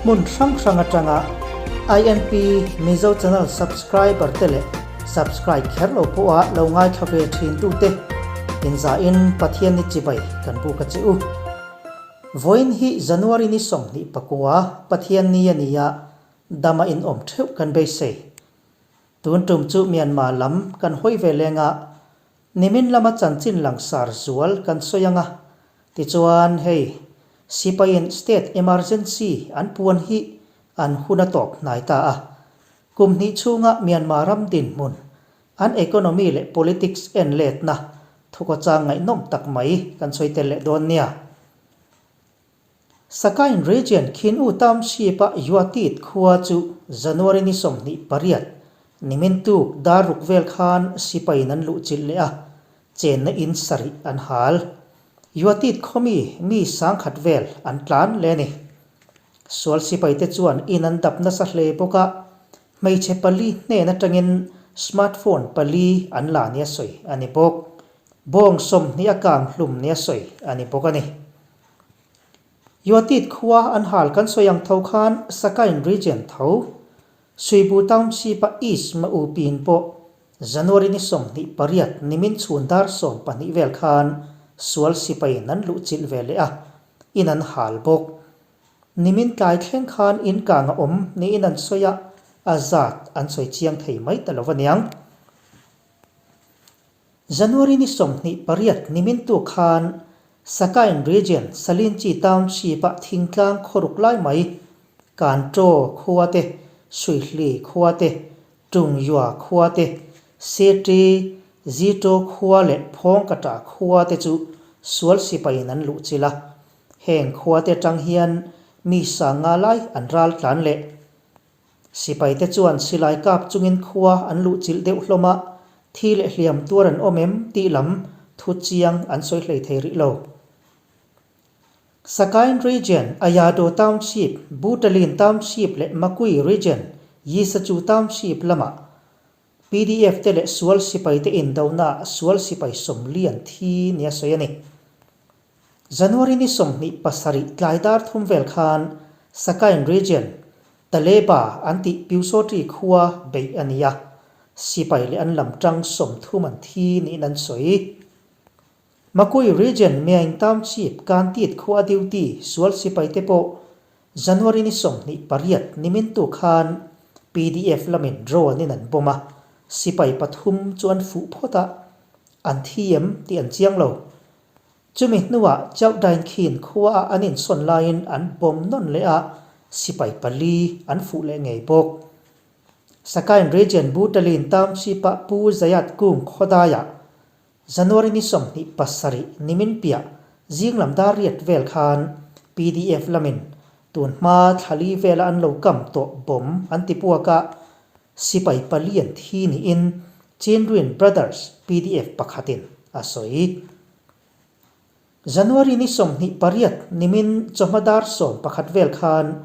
Hmun hrang hrang atanga INP Mizo Channel subscriber te leh subscribe kher lo pawha lo ngaithla ve thin tute inzahin Pathian ni chibai kan buk a che u. Vawiin hi January ni 21 Pathian ni a ni a, dama inawm theuh kan beisei. Tun tum chu Myanmar lam kan hawi ve leng a, nimin lama chanchin langsar zual kan sawi ang a, tichuan hei sipaiin state emergency an puan hi an hun a tawp hnai ta a, kum hnih chhunga Myanmar ram dinhmun, an economy leh politics en letna thukawchang ngaihnawm tak mai kan sawi tel leh dawn nia. Sakain Region Khin U Township-a Yuatit khua chu January ni 28, nimin tuk dar ruk vel khan sipaiin an luhchilh leh a, chenna in sarih an hal. Yuatit khawmi mi 10,000 vel an tlan leh a ni. Sual sipaite chuan in an dap nasa hle bawk a, hmeichhe pali hnen atangin smartphone pali an la nia sawi a ni bawk. Bawng 20 a kang hlum nia sawi a ni bawk a ni. Yuatit khua an hal kan sawi ang tho khan Sakain Region tho, Suibu Township-a East Ma U Pin pawh January ni 28 nimin chhun dar 12 vel khan sual sipaiin an luhchilh ve leh a, in an hal bawk. Nimin tlai thleng khan in kang a awm niin an sawi a, a zat an sawi chiang thei mai ta lo aniang. January ni 28 nimin tu khan Sakain Region Salinchi Township-a thingtlang khawruk lai mai Kantaw khua te, Suihli khua te, Tungyua khua te, Seti, Zito khua leh Phawngkata khua te chu sual sipaiin an luhchilh a. Heng khua te atang hian mi 50 lai an ral tlan leh. Sipaite chuan silai kap chungin khua an luhchilh deuh hlawm a, thi leh hliam tuar an awm em tih lam thu chiang an sawi hlei thei rih lo. Sakain Region, Ayado Township, Butalin Township leh Makui Region, Yisachu Township lamah PDF te leh sual sipaite indonaah sual sipai 40 an thi nia sawi a ni. January ni 27 tlai dar thum vel khan Sakain Region, Taleba an tih Pyusawṭi khua beih a ni a, sipai leh an lam ṭang 30 an thi niin an sawi. Makui Region Myaing Township Kantit khua duty sual sipaite pawh January ni 28 nimintu khan PDF lamin drone in an bomb a, sipai pathum chu an fuh phawt a, an thi em tih an chiang lo. Chumi hnuah Chauhdain khin khuaah an insawn laiin an bomb nawn leh a, sipai pali an fuh leh ngei bawk. Sakain Region Butalin Township-ah Pu Zayat Kung khawdaiah January ni 27 nimin piah zinglam dar riat vel khan PDF lamin tun hma thlali vela an lo kam tawh bomb an ti puak a, sipai pali an thi niin Chinruin Brothers PDF pakhatin a sawi. January ni 28 nimin chawhma dar 11 vel khan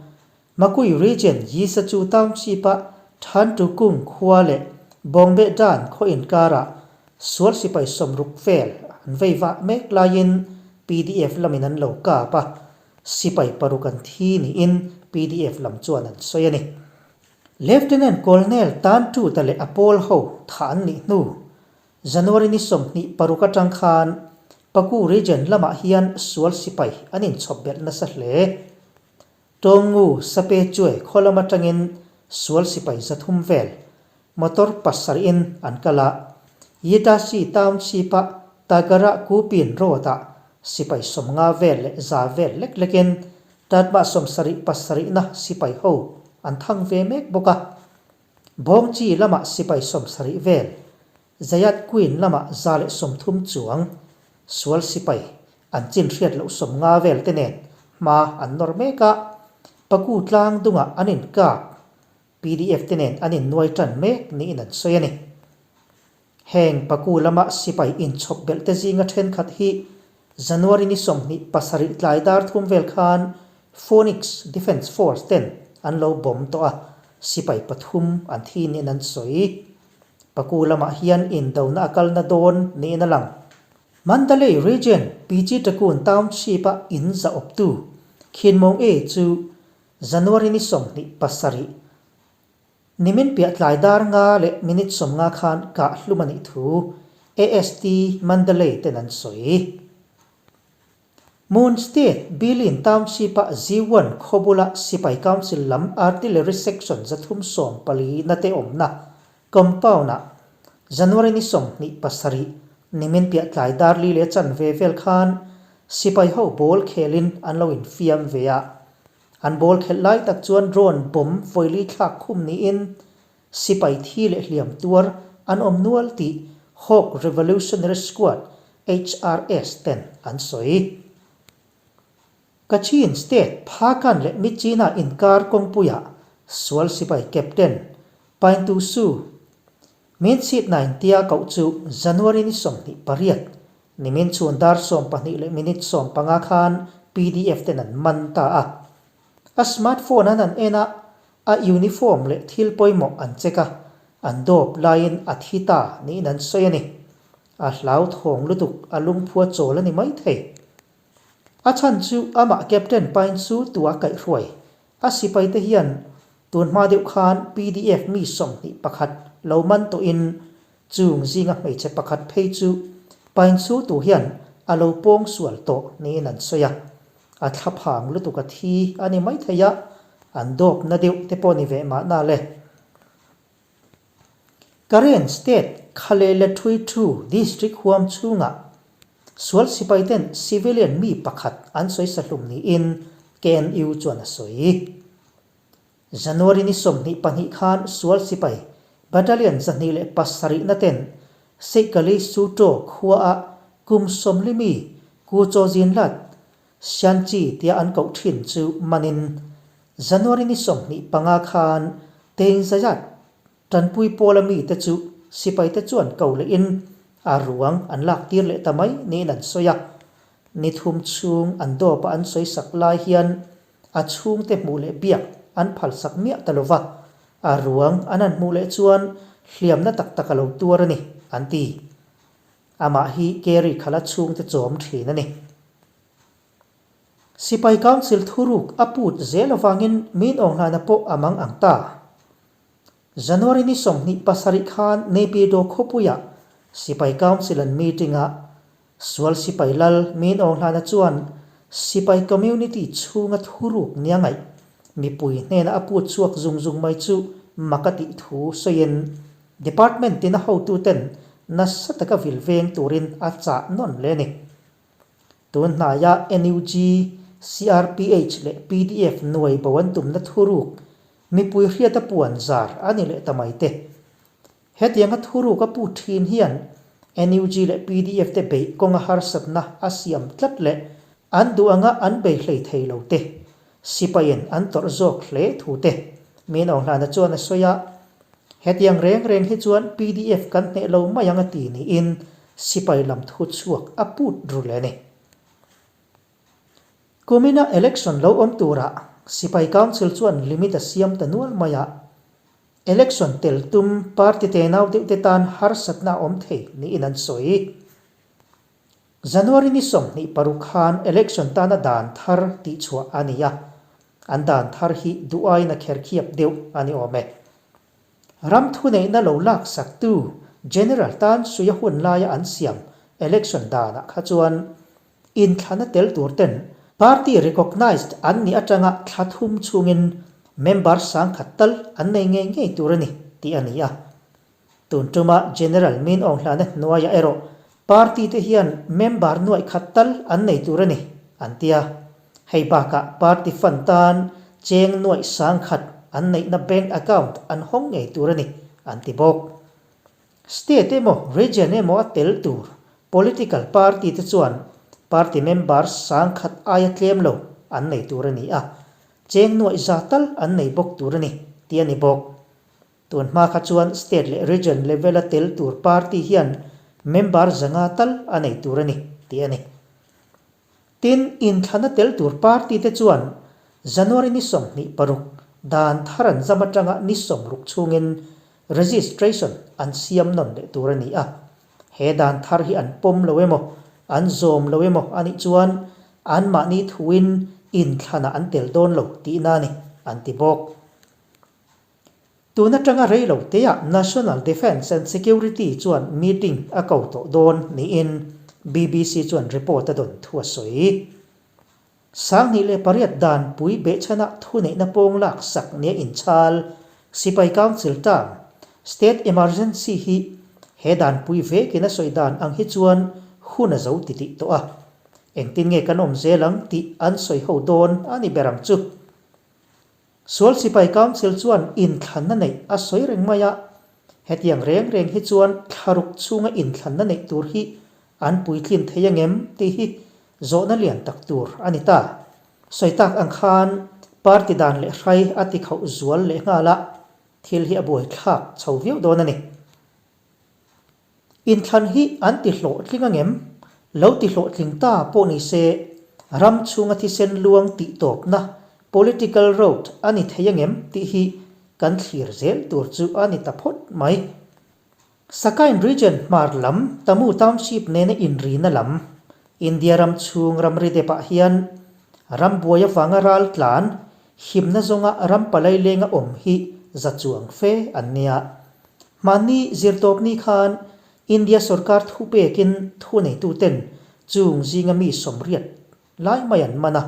Makui Region Yisachu Township-a Thantukung khua leh Bawngbe Dan khaw inkarah sual sipai 60 vel an vei vah mek laiin PDF lamin an lo kap a, sipai paruk an thi niin PDF lam chuan an sawi a ni. Lieutenant Colonel Tan Tuta leh a pawl ho thah an nih hnu January ni 26 atang khan Paku Region lamah hian sual sipai an inchhawp belh nasa hle. Tawngu Sape Chue khaw lam atangin sual sipai 300 vel motor pasarihin an kal a, Yitasi Township-a Tagara Kupin Road-ah sipai 50 vel leh 100 vel lek lekin Tatmah 77na sipai ho an thang ve mek bawk a. Bawngchi lamah sipai 70 vel, Zayat Queen lamah 130 chuang sual sipai an chin hriat loh 50 vel te nen hma an nawr mek a, Paku tlang dungah an inkap, PDF te nen an innuai tan mek niin an sawi a ni. Heng Paku lama sipai inchhawp belh te zinga thenkhat hi January ni 27 tlai dar thum vel khan Phoenix Defence Force ten an lo bomb tawh a, sipai pathum an thi niin an sawi. Paku lamah hian indona a kalna dawn niin a lang. Mandalay Region PG Takun Township-a in za awptu Khin Maung E chu. January ni 27, nimin piah tlai dar nga leh minute 50 khan kah hlum a nih thu AST Mandalay ten an sawi. Mon State, Bilin Township-a Ziwan khaw bula Sipai Council lam Artillery Section 314 na te awmna compound-ah January ni 27, nimin piah tlai dar li leh chanve vel khan sipai ho ball khelin an lo infiam ve a. An ball khelh lai tak chuan drone bomb vawili thlak khum niin Sipai thi leh hliam tuar an awm nual tih Hawk Revolutionary Squad, HRS, ten an sawi. Kachin State Phakan leh Myitkyina inkar kawngpuiah sual sipai Captain Paintu Su Min Chhit Nain tia koh chu January ni 28, nimin chhun dar 12 leh minute 15 khan PDF ten an man ta a. A smartphone an an en a, a uniform leh thil pawimawh an check a, an dawp laiin a thi ta niin an sawi a ni. A hlauthawng lutuk a lungphua chawl a ni maithei. A chhan chu amah Captain Pain chu tua kaihhruai a sipaite hian tun hma deuh khan PDF mi 21 lo man tawhin chung zinga hmeichhe pakhat phei chu Pain chu tu hian a lo pawng sual tawh niin an sawi a. A thlaphang lutuk a thi a ni maithei a, an dawp na deuh te pawh ni ve mahna le. Karen State Khalele Thui Thu District huam chhungah sual sipai ten civilian mi pakhat an sawi sahlum niin KNU chuan a sawi. January ni 22 khan sual sipai Battalion 207 na ten Seikali Suto khuaah kum 40 mi Ku Chaw Zin Lat Shanchi tia an koh thin chu manin January ni 25 khan Tein Zayat tanpui pawla mite chu sipaite chuan ko lehin a ruang an lak tir leh ta mai niin an sawi a. Ni thum chhung an dawpa an sawi sak lai hian a chhungte hmuh leh biak an phalsak miah ta lova, a ruang an han hmuh leh chuan hliamna tak tak a lo tuar a ni, an ti. Amah hi Kerry khala chhungte chawm thin a ni. Sipai Council thuruk a put zel avangin min awnghlana pawh a mang ang ta. January ni 27 khan Naypyidaw khawpuiah Sipai Council an meeting a, Sual sipai lal min awnghlana chuan sipai community chhunga thuruk nia ngaih mipui hnena a put chhuak zung zung mai chu mak a tih thu sawiin department tina hotuten nasa taka vil veng turin a chah nawn hle a ni. Tun hnaia NUG, CRPH leh PDF nuai bo an tumna thuruk mipui hriata puan zar a ni leh ta mai te. Hetianga thuruk a pu thin hian NUG leh PDF te beih kawnga harsatna a siam tlat leh an duh anga an bei hlei thei lo te, sipaiin an tawrh zawk hle thu te min awnghlana chuan a sawi a. Hetiang reng reng hi chuan PDF kan hneh lo mai ang a ti niin sipai lam thu chhuak a put ru leh a ni. Kumina election lo awm turah sipai council chuan limit a siam ta nual mai a. Election tel tum party tenau deuh te tan harsatna a awm thei niin an sawi. January ni 26 khan election tana dan thar tihchhuah a ni a, an dan thar hi duh aiin a kherkhiap deuh a ni awm e. Ram thuneihna lo laksaktu General tan suia hun laia an siam election danah kha chuan Inthlana tel tur ten party recognised an nih atanga thla thum chhungin member sangkhat tal an nei ngei ngei tur a ni tih a ni a. Tun tuma General Min Aung Hlana hnuaiah erawh party te hian member nuaih khat tal an nei tur a ni an ti a. Hei bakah party fund tan cheng nuaih sangkhat an neihna bank account an hawng ngei tur a ni an ti bawk. State emaw region emaw a tel tur political party te chuan party member sangkhat aia tlem lo an nei tur a ni a, cheng nuaih za tal an nei bawk tur a ni tih a ni bawk. Tun hma kha chuan state leh region level a tel tur party hian member zanga tal a nei tur a ni tih a ni. Tin, inthlana tel tur party te chuan January ni 26 dan thar an zam atanga ni 60 chhungin registration an siam nawn leh tur a ni a. He dan thar hi an pawm lo emaw, an zawm lo emaw a nih chuan anmahni thuin inthlanah an tel dawn lo tihna a ni. an ti bawk. Tun atanga rei lo teah National Defence and Security chuan meeting a ko tawh dawn niin BBC chuan report a dawn thu a sawi. 2008 dan pui behchhana thuneihna pawng lak sak nia inchhal Sipai Council term State Emergency hi he dan pui vekin a sawi dan ang hi chuan hun a zo titih tawh a. Engtin nge kan awm zel ang tih an sawi ho dawn a ni ber ang chu. Sual Sipai Council chuan inthlanna neih a sawi reng mai a, hetiang reng reng hi chuan thlaruk chhunga inthlanna neih tur hi an puitlin thei angem tih hi zawhna lian tak tur a ni ta. Sawi tak ang khan party dan leh hrai a ti khauh zual leh nghal a, thil hi a buaithlak chho viau dawn a ni. Inthlan hi an ti hlawhtling angem? Lo ti hlawhtling ta pawh ni se, ram chhunga thisen luang tih tawpna, political road, a ni thei angem tih hi kan thlir zel tur chu a ni ta phawt mai. Sakain Region hmar lam Tamu Township nena inrina lam, India ram chhung ramri depah hian ram buai avanga ral tlan, himna zawnga ram palai lenga awm hi za chuang fe an nia. Hmanni zirtawpni khan India sorkar thu pekin thuneituten chung zinga mi 80 lai mai an man a,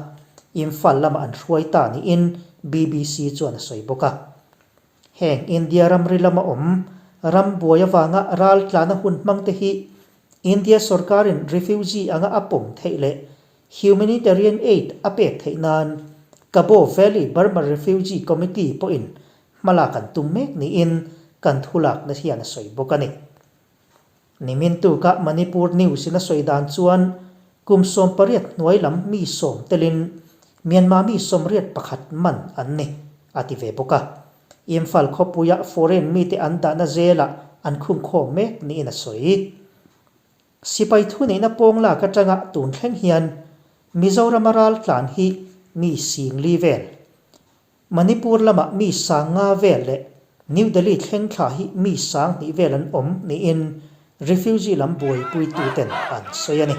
Imphal lamah an hruai ta niin BBC chuan a sawi bawk a. Heng India ramri lama awm ram buai avanga ral tlana hun hmangte hi India sorkarin refugee anga a pawm theih leh humanitarian aid a pek theih nan Kabaw Valley Burma Refugee Committee pawhin Hmalak an tum mek niin kan thulakna hian a sawi bawk a ni. Nimin tuka Manipur News in a sawi dan chuan kum 18 hnuai lam mi sawm telin Myanmar mi 81 man an ni, a ti ve bawk a. Imphal khawpuia foreign mite an dahna zelah an khungkhawm mek niin a sawi. Sipai thuneihna pawng lak atanga tun thleng hian Mizorama raltlan hi mi 4000 vel Manipur lamah mi 5000 vel leh New Delhi thleng thla hi mi 2000 vel an awm niin refugee lam buaipuituten an sawi a ni.